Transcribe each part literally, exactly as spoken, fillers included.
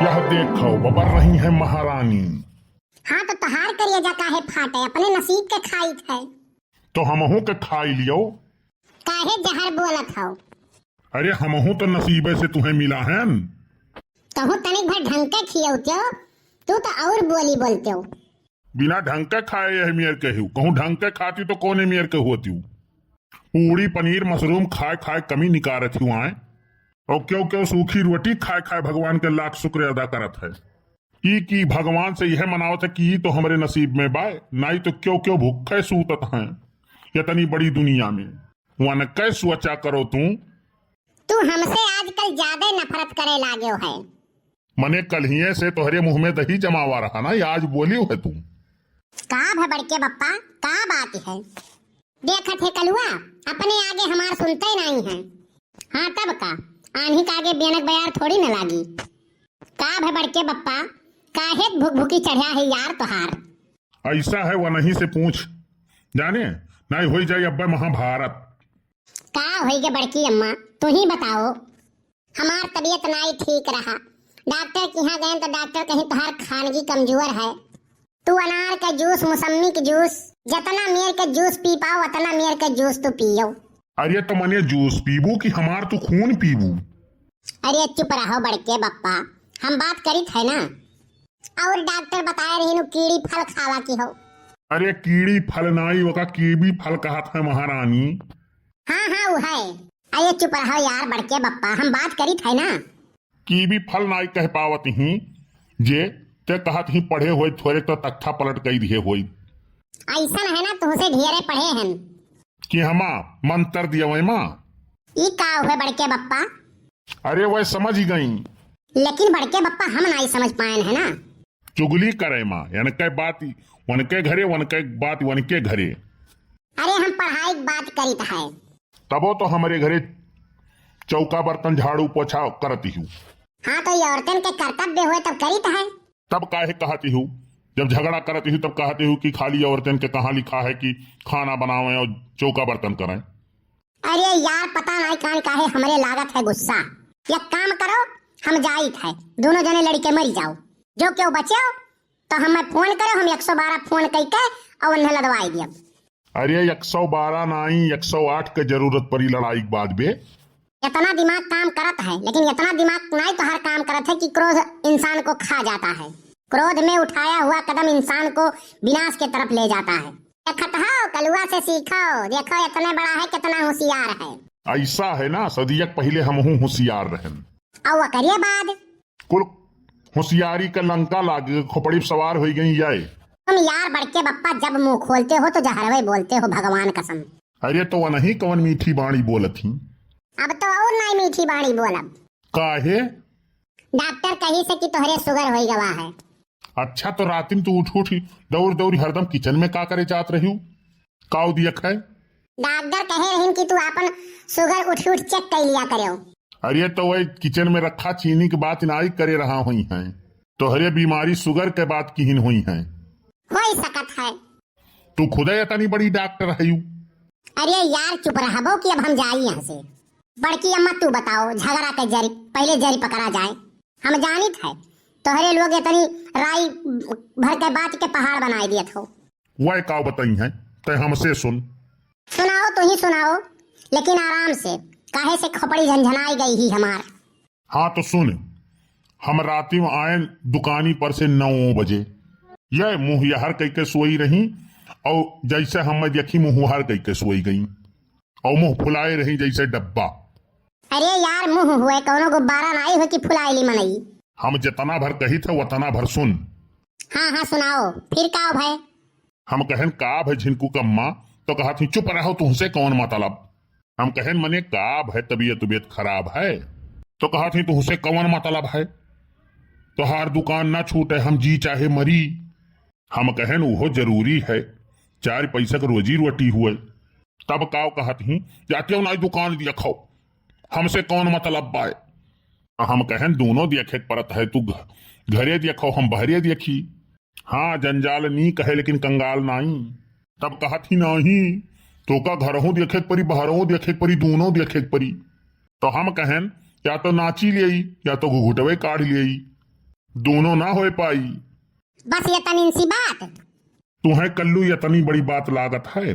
यह देखो, बबर रही है महारानी। हाँ, तो तोहार करेजा काहे फाटे, अपने नसीब के खाइत है। तो हमहू के खाई लियो। काहे जहर बोलत हो? अरे, हमहू तो नसीबे से तुहें मिला है। तहू तनिक भर ढंग के खियौत्यो, तू तो और बोली बोलत्यो। बिना ढंग के खाए यह मेर के हूँ, कहूँ ढंग के खाती तो कौने मेर के होती हूँ। पूड़ी, पनीर, मशरूम खाए खाए कमी निकारत हूँ आए, और क्यों क्यों सूखी रोटी खाए खाए भगवान के लाख शुक्र अदा करत है। ई की भगवान से यह मनावत है कि ई तो हमरे नसीब में बाय, नाई तो क्यों क्यों भूखे सूतत हैं इतनी बड़ी दुनिया में। वनके सोचा करो तू। तू हमसे आजकल ज्यादा नफरत करे लाग्यो है। मने कलहिए से तोहरे मुंह में दही जमावा रहा ना, आज बोलियो है तू। का भे बड़के बप्पा, का बात है? देखत है कलुआ, अपने आगे हमार सुनते नहीं है। हाँ तब का, आन्ही के आगे बेनक बयार थोड़ी न लागी। का भे बड़के बप्पा, काहे भुकभुकी चढ़ा है यार तोहार? ऐसा है वनही से पूछ, जाने नहीं होई जाई अब्बे महाभारत। का होई गे बड़की अम्मा, तू ही बताओ। हमार तबीयत नाई ठीक रहा, डॉक्टर के यहाँ गए तो डॉक्टर कहीं तोहार खानगी कमजोर है। तू अनार का जूस, मौसम्मी के जूस, जितना मेर के जूस पी पाओ उतना मेर के जूस तू पियो। अरे तो मने जूस पीबू कि हमार तू खून पीबू? अरे चुप रहो बड़के बप्पा, हम बात करित है ना। और डॉक्टर बताए रही नु कीड़ी फल खावा की हो। अरे कीड़ी फल नाई, ओका कीवी फल कहत है महारानी। हाँ हाँ वो है। अरे चुप रहो यार बड़के बप्पा, हम बात करित है ना। कीवी फल नाई कह पावत ही, जे ते कहत ही पढ़े होई थोरे तो तख्ता पलट कई दिए होई। ऐसा है ना, तुमसे ढेरे पढ़े हैं। कि हमा मंत्र दिया वही माँ। ई का हुए बड़के बप्पा? अरे वह समझ ही गई। लेकिन बड़के बप्पा हम नाई समझ पाएन है ना। चुगली करे माँ, वनके बात वनके घरे, वनके बात वनके घरे। अरे हम पढ़ाई की बात करित है। तबो तो हमरे घरे चौका बर्तन झाड़ू पोछा करती हूँ। हाँ तो ये औरतन के कर्तव्य हुए तब करित है। तब काहे कहती हूँ, जब झगड़ा करती हूँ तब कहती हूँ कि खाली औरतन के कहाँ लिखा है कि खाना बनावें और चौका बर्तन करें। अरे यार, पता नहीं कान काहे हमरे लागत है गुस्सा। एक काम करो, हम जाइत है, दोनों जने लड़के मरी जाओ, जो क्यों बचे हो तो हमें फोन करो, हम एक सौ बारह फोन कई के और उन्हें लदवाई दियब। अरे एक सौ बारह नाई, एक सौ आठ के जरूरत पड़ी लड़ाई के बाद बे। इतना दिमाग काम करत है, लेकिन इतना दिमाग नाई तोहार काम करत है कि क्रोध इंसान को खा जाता है। क्रोध में उठाया हुआ कदम इंसान को विनाश के तरफ ले जाता है। देखत हो, कलुआ से सीखो, देखो इतने बड़ा है, कितना होशियार है। ऐसा है ना, सदियक पहिले हमहू होशियार रहन। और ओकरे बाद? कुल होशियारी का लंका लाग, खोपड़ी पे सवार होई गई जाए। तुम यार बड़के बप्पा जब मुंह खोलते हो तो जहरवे बोलते हो, भगवान कसम। अरे तो वनही कवन मीठी बाणी बोलत ही। अब तो और नाई मीठी बाणी बोलब। काहे? डॉक्टर कही से कि तोहरे सुगर होई गवा है। अच्छा, तो रात में तू उठ उठ दौड़ दौड़ हरदम किचन में का करे जात रही? काव दियक है? डॉक्टर कहे रहिन कि तू आपन सुगर उठ उठ चेक कर लिया करो। अरे, तो वही किचन में रखा चीनी की बात नाई करे रहा हुई हैं, तोहरे बीमारी सुगर के बात किहिन हुई हैं। होई सकत है। तू खुदे इतनी बड़ी डॉक्टर है यू। अरे यार, चुप रहबो कि अब हम जाई यहाँ से। बड़की अम्मा, तू बताओ, झगड़ा के जरी, पहले जरी पकड़ा जाए। हम जानित है, तोहरे लोग इतनी राई भर के बात के पहाड़ बनाए दियत हो। वह का बताई है, तय हमसे सुन। सुनाओ, तू ही सुनाओ, लेकिन आराम से, काहे से खोपड़ी झनझनाई गई ही हमार। हाँ तो सुन, हम राती में आयन दुकानी पर से नौ बजे, यह मुँह यहर कई के सोई रही, और जैसे हम देखी मुँह वहर कई के सोई गई, और मुँह फुलाए रही जैसे डब्बा। अरे यार, मुँह हुए कौनो गुब्बारा नाई हुए कि फुलाए ली मनई। हम जितना भर कही थे उतना भर सुन। हाँ हाँ सुनाओ, फिर का भय? हम कहन का भय झिनकू कम्मा, तो कहत ही चुप रहो, तुहसे कौन मतलब। हम कहन मने का भय, तबीयत तबीयत खराब है, तो कहत ही तुहसे कौन मतलब है। तोहार दुकान ना छूटे, हम जी चाहे मरी। हम कहन उहो जरूरी है, चार पैसा के रोजी रोटी हुए। तब काव कहत ही, जाते हो ना दुकान देखो, हमसे कौन मतलब बाय। हम कहन दोनों देखे के परत है, तू घ-, घरे देखो, हम बहरे देखी। हाँ, जंजाल नीक है, लेकिन कंगाल नाई। तब कहत ही, "नाहीं, तोका घरहूँ देखे के परी, बहरहूँ देखे के परी, दूनों देखे के परी।" तो हम कहन, "या तो नाची लेई, या तो घुघुटवे काढ़ लेई।" दोनों ना होए पाई। बस ये तनिन सी बात। तुहैं कल्लू ये तनी बड़ी बात लागत है,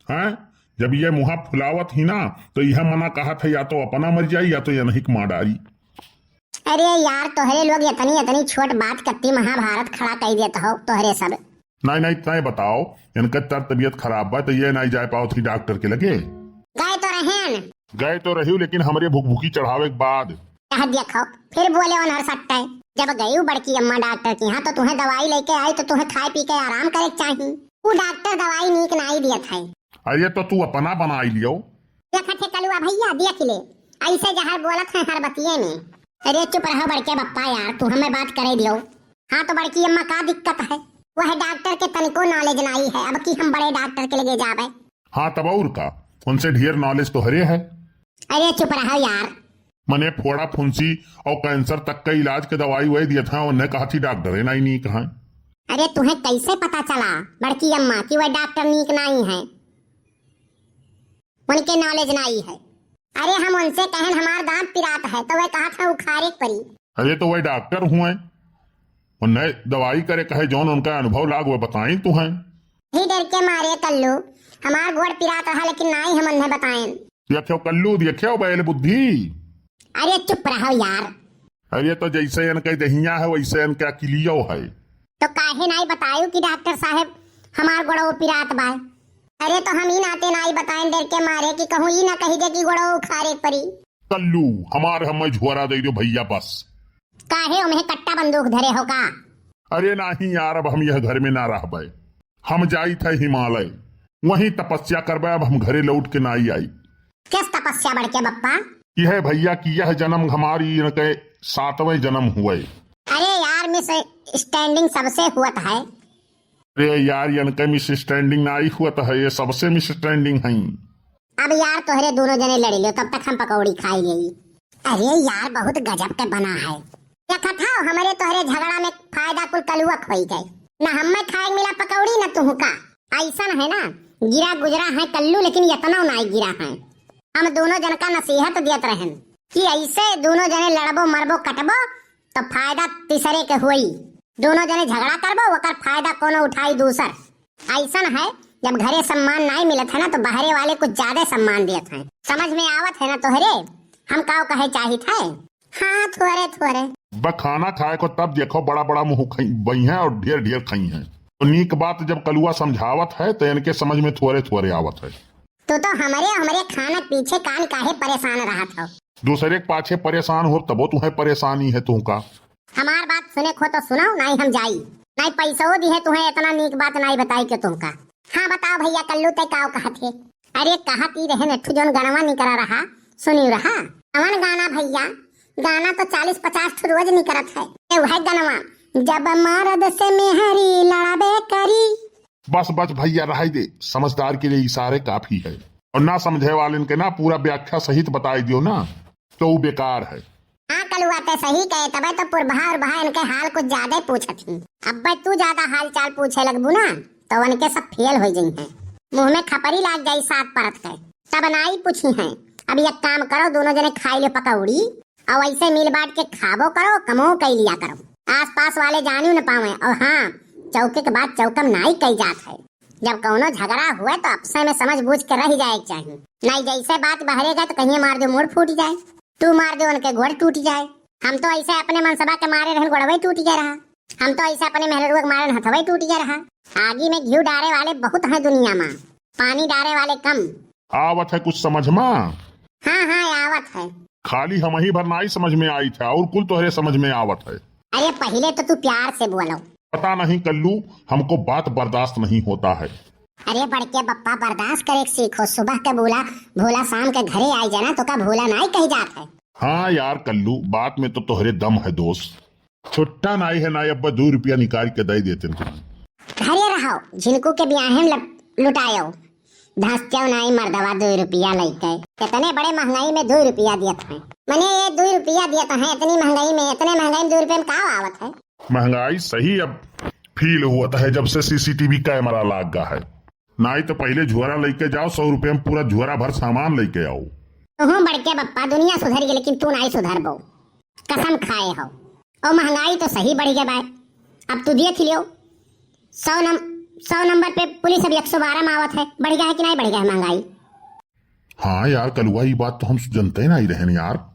हैं? जब ये मुँहा फुलावत ही ना, तो यह मना कहत है, या तो अपना मर जाई, या तो ये नहीं मार डारी। अरे यार, तोहरे लोग इतनी, इतनी छोट बात कत्ती महाभारत खड़ा कई देत हो, तोहरे सब। नहीं, नहीं, तय बताओ, इनका तर तबीयत खराब बा, तो ये नहीं जाए पावत ही डॉक्टर के लगे। गए तो रहेन। गए तो रही, लेकिन हमरे भुकभुकी चढ़ावे के बाद। कह देखो, फिर बोले ओनहर सट्टे। जब गई बड़की अम्मा डॉक्टर के यहाँ, तो तुहैं दवाई लेके आई, तो तुहैं खाए पी के आराम करे के चाही। उ डॉक्टर दवाई नीक नाई दियत है। अरे, तो तू अपना बनाई लियो। देखत है कलुआ भैया, देख ले, ऐसे जहर बोलत है हर बतिये में। अरे चुप रहो बड़के बप्पा यार, तू हमें बात करे दियो। हाँ तो बड़की अम्मा, का दिक्कत है? वह डॉक्टर के तनिको knowledge नाई है, अब की हम बड़े डॉक्टर के लगे जाबे। हाँ तब और का, उनसे ढेर knowledge तोहरे है। अरे चुप रहो यार। मने फोड़ा फुंसी और कैंसर तक का इलाज के दवाई वही दिया था, उन्हें कहा थी डॉक्टर है नाई नीक है। अरे तुहैं कैसे पता चला बड़की अम्मा कि वह डॉक्टर नीक नाई है? उनके knowledge नाई है। अरे हम उनसे कहन हमार दांत पिरात है, तो वह कहा था उखारे के परी। अरे तो वह डॉक्टर हुए, उन्हें दवाई करे कहे जौन उनका अनुभव लाग वह बताई तुहैं। ही डर के मारे कल्लू, हमार गोड़ पिरात रहा लेकिन नाई हम उन्हें बताएन। देखो कल्लू, देखो बैल बुद्धि। अरे चुप रहो यार। अरे तो जैसे इनके दहिया है वैसे इनके अकिलियो है। तो काहे नाई बतायु कि डॉक्टर साहब हमार गोड़ो पिरात बा? अरे तो हम ई नाते नाई बताएन डर के मारे कि कहूँ ई ना कही दे कि गोड़ो उखारे के परी। कल्लू, हमार हमें झुअरा दे दो भैया बस। काहे ओम्हे कट्टा बंदूक धरे हो का? अरे नाही यार, अब हम यह घर में ना रहबे, हम जाई थे हिमालय, वहीं तपस्या करबे, अब हम घरे लौट के नाई आई। किस तपस्या बड़के बप्पा? यह भैया कि यह जन्म हमारी इनके सातवें जन्म हुए। अरे यार, मिसअंडरस्टैंडिंग सबसे हुअत है। अरे यार, इनके मिसअंडरस्टैंडिंग नाई हुअत है, ये सबसे मिसअंडरस्टैंडिंग है। अब यार तोहरे दोनों जने लड़ी लो, तब तक हम पकौड़ी खाई लेई। अरे यार, बहुत गजब के बना है। देखत हौ, हमरे तोहरे झगड़ा में फायदा कुल कलुआ खोई गए। न हमें खाए मिला पकौड़ी, न तुहका। ऐसन है ना, गिरा गुजरा है कल्लू, लेकिन यतनो नाई गिरा है। हम दोनों जन का नसीहत दियत रहन कि ऐसे दोनों जने लड़बो, मरबो, कटबो, तो फायदा तीसरे के होई। दोनों जने झगड़ा करबो, ओकर फायदा कोनो उठाई दूसर। ऐसन है, जब घरे सम्मान नाई मिलत है ना, तो बहरे वाले कुछ ज्यादा सम्मान दियत हैं। समझ में आवत है ना तोहरे, हम काव कहे चाहित है? हाँ, थोरे थोरे। बखाना खाए को तब देखो, बड़ा बड़ा मुँह खाई बई हैं और ढेर ढेर खाई हैं। तो नीक बात जब कलुआ समझावत है, तो इनके समझ में थोरे थोरे आवत है। तू तो हमरे, हमरे खाना पीछे कान काहे परेशान रहत हो? दूसरे के पाछे परेशान हो, तबो तुहें परेशानी है तुहका। हमार बात सुने को तो सुनाओ, नाई हम जाई। नाई पैसो दिहे तुहें, इतना नीक बात नाई बताई के तुहका। हाँ बताओ भैया, कल्लू ते काव कहत है? अरे कहत ई रहे नेठू जौन गनवा निकरा रहा, सुनियो रहा। कवन गाना भैया? गाना तो चालीस पचास ठो रोज निकरत है। ए वह गनवा, जब मरद से मेहरी लड़ाबे करी। बस बस भैया, रहाई दे, समझदार के लिए इशारे काफी है। और ना समझे वाले इनके ना पूरा व्याख्या सहित बताई दियो ना, तो वो बेकार है। हाँ कलुआ, ते सही कहे, तबे तो पुरभा और भा इनके हाल कुछ ज्यादा पूछत ही। अब तू ज्यादा हाल चाल पूछे लगबू ना, तो उनके सब फेल हो जइहें। मुंह में खपरी लाग जाई सात परत के, तब नाई पूछी हैं। अब एक काम करो, दोनों जने खाई लो पकौड़ी, और ऐसे मिल बांट के खाबो करो, कमो कई लिया करो, आसपास वाले जानियो न पावे। और हाँ, चौके के बाद चौकम नाई कई जात है। जब कौनो झगड़ा हुए तो आपसे में समझ बूझ के रह जाए के चाहिए, नाई जैसे बात बहरे गए तो कहीं मार दो मुड़ फूट जाए, तू मार दो उनके गोड़ टूट जाए। हम तो ऐसे अपने मनसबा के मारे रहन गोड़वे टूट गया रहा, हम तो ऐसे अपने मेहररुआ के मारे रहन हथवे टूट गया रहा। आगी में घी डारे वाले बहुत हैं दुनिया में, पानी डारे वाले कम। आवत है कुछ समझ मा? हाँ हाँ, आवत है। खाली हम ही भर नाई समझ में आई था और कुल तोहरे समझ में आवत है। अरे पहले तो तू प्यार से बोलो। पता नहीं कल्लू, हमको बात बर्दाश्त नहीं होता है। अरे बड़के बप्पा, बर्दाश्त करे के सीखो। सुबह के भूला भूला शाम के घरे आई जाना, तो का भूला नाई कही जात है? हाँ यार कल्लू, बात में तो तोहरे दम है दोस्त। छुट्टा नाई है नाई, अब्बा दो रुपया निकाल के दे देते हैं। घरे रहो, झिनकू के ब्याहे में लप-, लुटायो। धसचो नाई मर्दवा दो रुपया लइके। इतने बड़े महंगाई में दो रुपया दियत हैं। मने ये दो रुपया दियत हैं, इतनी महंगाई में, इतने महंगाई में दो रुपया में का आवत है? महंगाई सही अब फील हुआ है जब से सीसीटीवी कैमरा लाग गा है। नाई तो पहले झोरा लइके जाओ, सौ रुपया में पूरा झोरा भर सामान लइके आओ। तुहूँ बड़के बप्पा, दुनिया सुधर गई लेकिन तू नाई सुधरबो। कसम खाए हो। और महंगाई तो सही बढ़ि गए बाय। अब तू दिए थी लियो, सौ नम सौ नंबर पे पुलिस अब एक सौ बारह में आवत है। बढ़ि गया है कि नहीं बढ़ि गया है महंगाई? हाँ यार कलुआ, ई बात तो हम जनते नहीं रहन यार।